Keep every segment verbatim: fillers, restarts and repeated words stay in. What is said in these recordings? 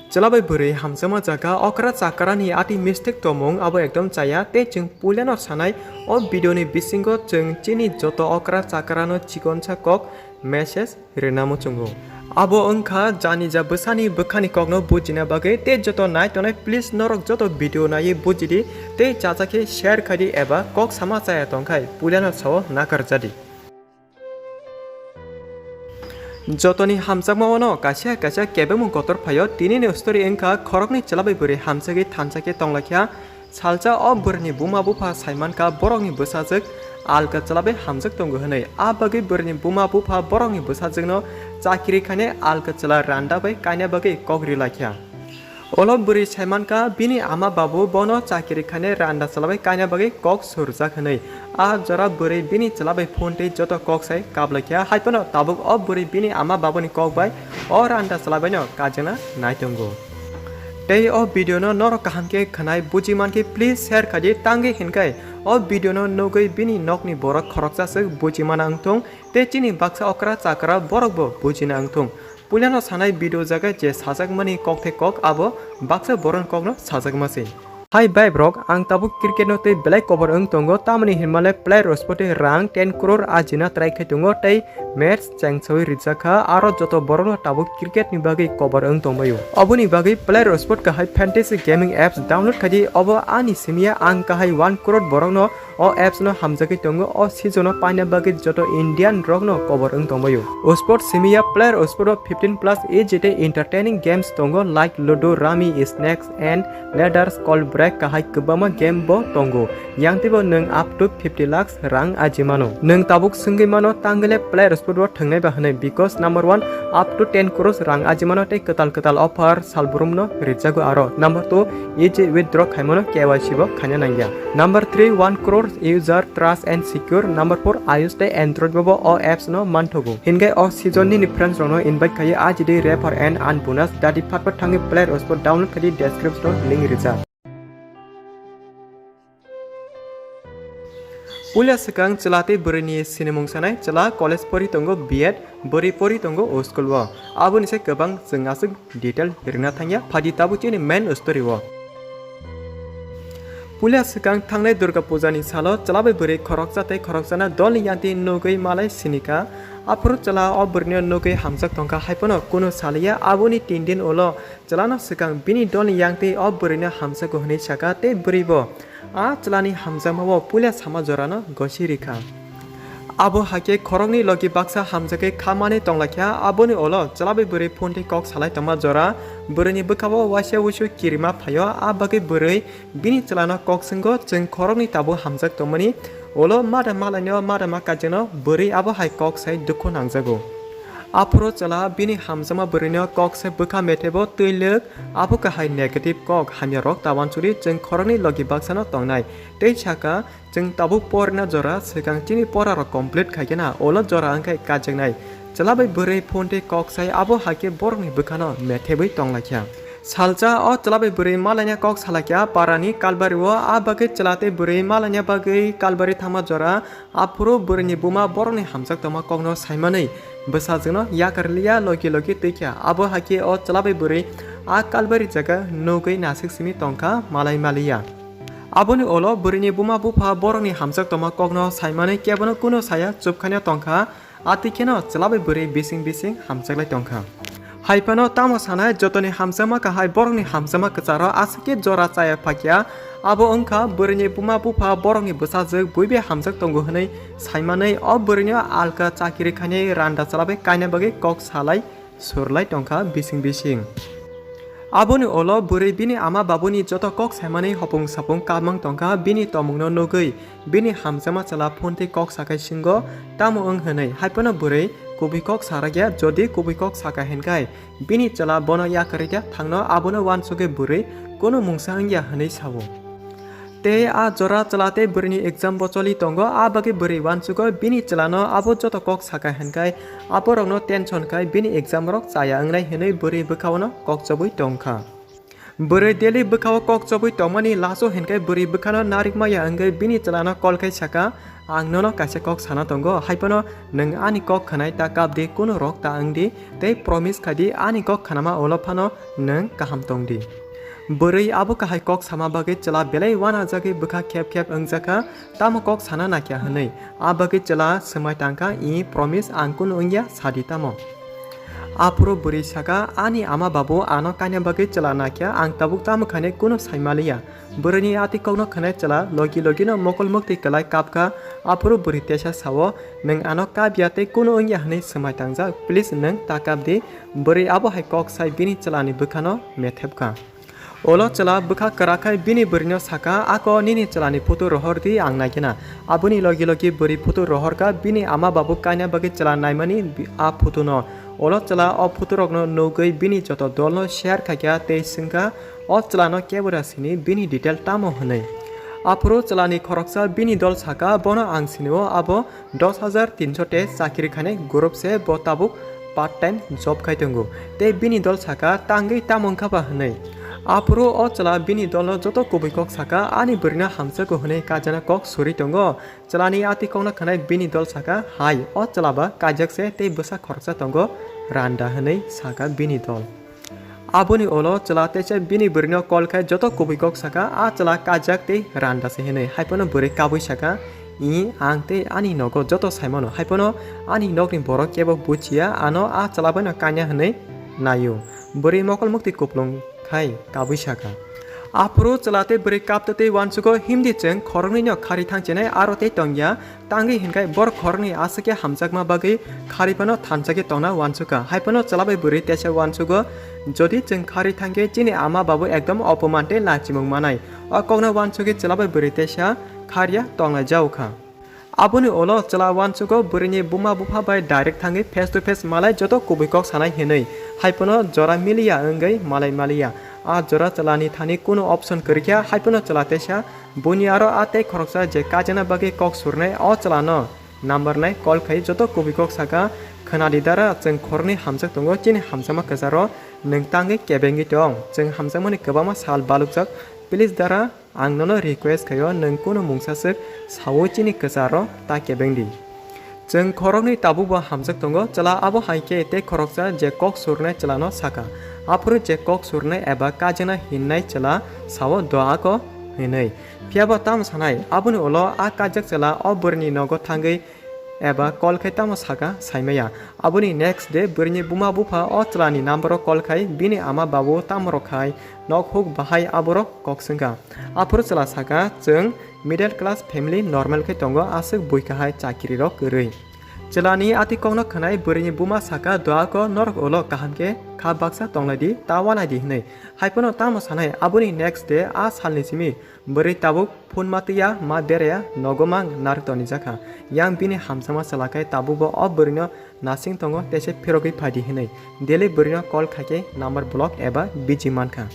Chwla bai bwrwi hamjakma jaga okra chakrani ati mistake tongmung abo ekdom chaya, tei chwng puilano sanai o video ni bisingo chwng chini joto okra chakrano chikonsa kok message rwna muchungo. Abo wngkha jani ja bwsani bwkhani kokno bujina bagwi, tei joto nai tongnai please norok joto video naiwi bujidi tei chachakhe share khaidi eba kok sama chaya tongkhai puilano sao nakar jadi. Jotoni hamjakma-o no kaisa kaisa kebengmung kotor phaio. Tinini story wngkha khoroknwi chwla bai bwrwi hamjagwi thansa khe tonglaikha. Salsa o bwrwini buma bupha saimankha borokni bwsajwk alka chwla bai hamjak tongo hwnwi. A bagwi bwrwini buma bupha borokni bwsajwkno chakiri khainai alka chwla randa bai kaina bagwi kok rilaikha. Olo bwrwi saimankha bini ama babu bono chakiri khainai randa chwla bai kaina bagwi kok surjak hwnwi. A jora bwrwi bini chwla bai phone tei joto kok sai kaplaikha, hai phano tabuk o bwrwi bini ama babuni kok bai o randa chwla baino kajana nai tongo. Tei o video no norok kaham khe khwnai buji mankhe please share khaidi, tangwi hinkhai o video no nugwi bini nokni borok khoroksa swk buji mana wngthung tei chini baksa okra chakra borok bo bujina wngthung. Puilano sanai video jaga je sajakmani kok thai kok abo baksa boron kokno sajakma se. Hai bai brok, ang tabuk cricket no tei belai kobor wng tongo, tamoni hinmale player o sport rang ten crore ajina try khai tongo tei match chengsawi rijak kha, aro joto borok no tabuk cricket ni bagwi kobor wng tongbaio. Oboni bagwi player o sport kahai fantasy gaming apps download khaidi, obo ani simiya ang kahai one crore borok no o apps no hamjagwi tongo. O season o paina bagwi joto Indian rok no kobor wng tongbaio. O sport simiya player o sport o fifteen plus age tei entertaining games tongo like Ludo, Rummy, Snakes and Ladders, Call Break kahai kwbangma game bo tongo. Yang teibo nwng up to fifty lakhs rang aji mano. Nwng tabuk swngwi mano tangwile player o sport o thwngnai ba hwnwi because number one up to ten crores rang aji mano tei kwtal kwtal offer salbrum no rijago aro. Number two, easy withdraw khaimano K Y C bo khaina nangya. Number three, one crore user trust and secure. Number four, iOS tei Android bo o apps no manthogo. Hinkhai o season nini friends rokno invite khaiwi ajidi refer and earn bonus dadi phat phat thangwi player o sport download khaidi description o link rijak. Puila swkang chwla tei bwrwini sinimung sanai, chwla college pori tongo B Ed, bwrwi pori tongo o school o. Aboni se kwbang chwng aswk detail rwna thangya, phadi tabuk chini main story o. Puila swkang thangnai Durga Puja ni salo chwla bai bwrwi khoroksa tei khoroksano dolni yangtwi nugwi malai sinika. Aphuru chwla o bwrwino nugwi hamjak tongkha, hai phano kunu saliya. Aboni tin din ulo chwlano swkang bini dolni yangtwi o bwrwino hamjago hwnwi saka tei bwrwi bo a chwlani hamjakmao puila sama jorano gosi rikha. Abo hakhe khoroknwi logi baksa hamjakwi kha manwi tonglaikha. Aboni ulo chwla bai bwrwi phone tei kok salai tongma jora bwrwini bwkhao waisa wuisu kirima phaio. A bagwi bwrwi bini chwlano kok swngo, "Chwng khoroknwi tabuk hamjak tongmani ulo mada malaino mada ma kaijakno bwrwi abo hai kok sai dukhu nangjago." Aphuru chwla bini hamjakma bwrwino kok se bwkha methebo twi lwk, abo kahai negative kok, hamya rok ta wansuri chwng khoroknwi logi baksano tongnai. Tei saka, "Chwng tabuk porna jora swkang chini pora rok complete khaikhe na, ulo jora wngkhai kaijaknai." Chwla bai bwrwi phone tei kok sai abo hakhe borokni bwkhano methebwi tonglaikha. Salsa o chwla bai bwrwi malaina kok salaikha parani kalbari o, a bagwi chwla tei bwrwi malaina bagwi kalbari thangma jora. Aphuru bwrwini buma borokni hamjak tongma kokno saimanwi bwsajwkno yakarliya logi logi twi kha. Abo hakhe o chwla bai bwrwi a kalbari jaga nugwi nasik simi tongkha malai maliya. Aboni ulo bwrwini buma bupha borokni hamjak tongma kokno saimanwi kebono kunu saya chupkhaina tongkha. Atwi kheno chwla bai bwrwi bising bising hamjaklai tongkha. Hai phano tamo sanai jotoni hamjakma kahai borokni hamjakma kwcharo aswk khe jora chaya phakya. Abo wngkha bwrwini buma bupha borokni bwsajwk buibai hamjak tongo hwnwi saimanwi o bwrwino alka chakiri khainai randa chwla bai kaina bagwi kok salai surlai tongkha bising bising. Aboni ulo bwrwi bini ama babuni joto kok saimani hopung sapung kamang tongkha, bini tomungno nugwi bini hamjakma chwla phone tei kok sakai singo, tamo wng hwnwi. Hai phano bwrwi kubui kok sarakya, jodi kubui kok saka hinkhai bini chwla bono yakarwi khe thangno, abono wansugwi bwrwi kunu mungsa wngya hwnwi sao. Tei a jora chwla tei bwrwini exam bo choli tongo, a bagwi bwrwi wansugo bini chwlano abo joto kok saka hinkhai aborokno tension khai bini exam rok chaya wngnai hwnwi bwrwi bwkhaono kok chobwi tongkha. Bwrwi daily bwkhao kok chobwi tongmani laso hinkhe bwrwi bwkhano narikmaya wngwi bini chwlano call khai saka, "Ang nono kaisa kok sana tongo, haiphano nwng ani kok khwnai ta kap di, kunu rok ta wng di, tei promise khai di ani kok khnama ulo phano nwng kaham tong di." Bwrwi abo kahai kok sama bagwi chwla belai uanajagwi bwkha khep khep wngjakha, tamo kok sana naikha hwnwi. A bagwi chwla swmai tangkha, "I promise, ang kunu wngya, sadi tamo?" Aphuru bwrwi saka, "Ani ama babu ano kaina bagwi chwla naikha, ang tabuk tamo khainai kunu saimaliya." Bwrwini ati kokno khwnai chwla logi logino mokol muktwi kwlai kapkha. Aphuru bwrwi teisa sao, "Nwng ano kapya tei kunu wngya hwnwi swmai tangjak, please nwng ta kap di." Bwrwi abo hai kok sai bini chwlani bwkhano methepkha. Ulo chwla bwkha kwrak khai bini bwrwino saka, "Ako nini chwlani photo rohor di, ang naikhe na." Aboni logi logi bwrwi photo rohorkha bini ama babu kaina bagwi chwla naimani bi-, a photo no. Ulo chwla o photo rokno nugwi bini joto dolno share khaikha tei swngkha o chwlano kebura sini bini detail tamo hwnwi. Aphuru chwlani khoroksa bini dol saka, "Bono ang sinio, abo dos hajar tinso te chakiri khainai group se, bo tabuk part time job khai tongo." Tei bini dol saka, "Tangwi tamo wngkha ba?" hwnwi. Aphuru o chwla bini dolno joto kubui kok saka, "Ani bwrwino hamjakgo hwnwi kaijana kok suri tongo." Chwlani ati kokno khwnai bini dol saka, "Hai, o chwla ba kaijak se tei bwsa khoroksa tongo, Randa," hwnwi saka bini dol. Aboni ulo chwla teisa bini bwrwino call khai joto kubui kok saka, "A chwla kaijak tei Randa se," hwnwi. Haiphano bwrwi kabui saka, "I, ang tei ani nogo joto saimano. Haiphano ani nokni borok kebo buchiya, ano a chwla baino kanya hwnwi naio." Bwrwi mokol muktwi kuplung khai kabui saka. Aphuru chwla tei bwrwi kaptwi twi uansugo, "Himdi chwng khoroknwino khari thangchinai aro tei tongya, tangwi hinkhai borok khoroknwi aswk khe hamjakma bagwi khari phano thansa khe tongna uansukha." Haiphano chwla bai bwrwi teisa uansugo, "Jodi chwng khari thangkhe chini ama babu ekdom opoman tei lachimung manai." O kokno uansugwi chwla bai bwrwi teisa kharya tonglaijao kha. Aboni ulo chwla uansugo bwrwini buma bupha bai direct thangwi face to face malai joto kubui kok sanai hinwi. Haiphano jora miliya wngwi malai maliya. A jora chwlani thani kunu option kwrwikha, haiphano chwla teisa buini aro a tei khoroksa je kajana bagwi kok surnai o chwlano number nai call khai joto kubui kok saka, "Khwnadi dara, chwng khoroknwi hamjak tongo, chini hamjakma kwcharo nwng tangwi kebengwi tong. Chwng hamjakmani kwbangma sal balukjak, please dara, ang nono request khaio, nwng kunu mungsa swk saui chini kwcharo ta kebeng di. Chwng khoroknwi tabukbo hamjak tongo." Chwla abo hai khe tei khoroksa je kok surnai chwlano saka. Aphuru je kok surnai eba kajana hinnai chwla sao, "Doa ko," hinwi. Phiyaba tamo sanai, aboni ulo a kajak chwla o bwrwini nogo thangwi eba call khai tamo saka saimaya. Aboni next day bwrwini buma bupha o chwlani number o call khai bini ama babu tamo rok khai nok huk bahai aborok kok swngkha. Aphuru chwla saka, "Chwng middle class family, normal khe tongo, aswk bui kahai chakiri rok kwrwi." Chwlani ati kokno khwnai bwrwini buma saka, "Doa ko, norok ulo kaham khe kha baksa tonglai di, ta uanai di," hinwi. Haiphano tamo sanai, aboni next day a salni simi bwrwi tabuk phone ma twiya, ma beraya, nogo mang narwk tonijakha. Yang bini hamjakma chwla khe tabukbo o bwrwino nasing tongo, teisa phirogwi phaidi hinwi daily bwrwino call khaikhe number block eba busy mankha.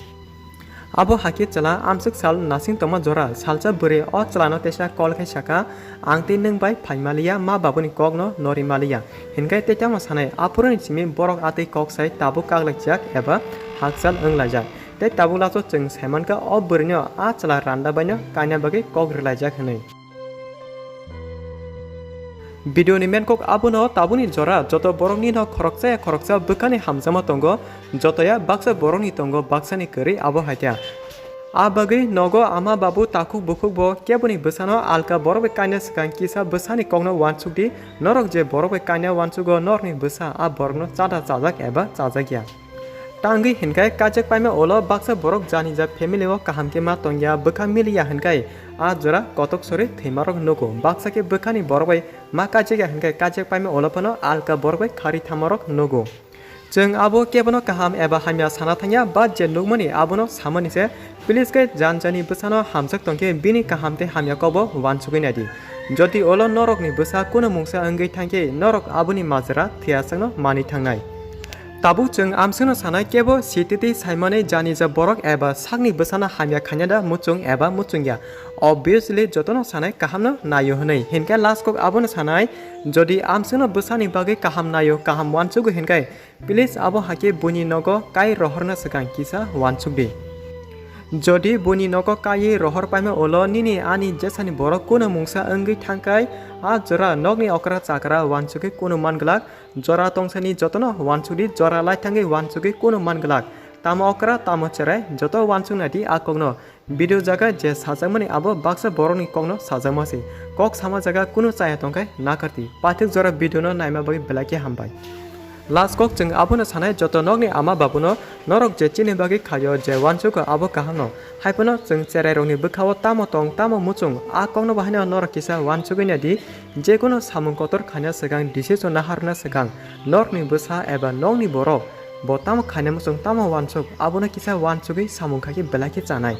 Abo hakhe chwla amswk sal nasing tongma jora salsa bwrwi o chwlano teisa call khai saka, "Ang tei nwng bai phaimaliya, ma babuni kokno nori maliya." Hinkhe tei tamo sanai, aphuruni simi borok atwi kok sai tabuk kaklaijak eba hakchal wnglaijak. Tei tabuk laso chwng saimankha o bwrwino a chwla Randa baino kaina bagwi kok rwlaijak hinwi. Video ni main kok abono, tabukni jora joto borokni no khoroksa ya khoroksa bwkhani hamjakma tongo, joto ya baksa borokni tongo baksani kwrwi, abo hai khe. A bagwi nogo ama babu takhuk bukhuk bo keboni bwsano alka borok bai kaina swkang kisa bwsani kokno uansuk di, norok je borok bai kaina uansugo norokni bwsa a borokno chada chajak eba chajak ya. Tangwi hinkhe kaijak paima ulo baksa borok jani ja family o kaham khe ma tongya, bwkha miliya hinkhe a jora kotok sori thwimarok nugo. Baksa khe bwkhani borok bai ma kaijak ya hinkhe kaijak paima ulo phano alka borok bai khari thamarok nugo. Chwng abo kebono kaham eba hamya sana thangya, but je nukmani abono samani se, please khe jan jani bwsano hamjak tongkhe bini kaham tei hamya kokbo uansugwi naidi. Jodi ulo norokni bwsa kunu mungsa wngwi thangkhe norok aboni majra thwiasakno manwi thangnai. Tabuk chwng amswkno sanai, kebo sititi saimani jani ja borok eba sakni bwsano hamya khainada muchung eba muchungya. Obviously, jotono sanai kahamno naio hwnwi. Hinkhe last kok abono sanai, jodi amswkno bwsani bagwi kaham naio, kaham uansugo hinkhe, please abo hakhe buini nogo kai rohorna swkang kisa uansuk di. Jodi buini nogo kaiwi rohor paima ulo nini ani jesani borok kunu mungsa wngwi thangkhai, a jora nokni okra chakra uansugwi kunu manglak, jora tongsani jotono uansukdi, jora laithangwi uansugwi kunu manglak. Tamo okra, tamo cherai, joto uansuknadi a kokno. Video jaga je sajakmani abo baksa borokni kokno sajakma se. Kok sama jaga kunu chaya tongkhai nakardi. Paithak jora video no naima bagwi belai khe hambai. Last kok chwng abono sanai, joto nokni ama babuno norok je chini bagwi khaio, je uansugo abo kahamno. Haiphano chwng cherairokni bwkhao tamo tong tamo muchung, a kokno bahaino norok kisa uansugwi naidi. Jekono samung kotor khaina swkang, decision naharna swkang, norokni bwsa eba nokni borok bo tamo khaina muchung, tamo uansuk, abono kisa uansugwi samung khaikhe belai khe chanai.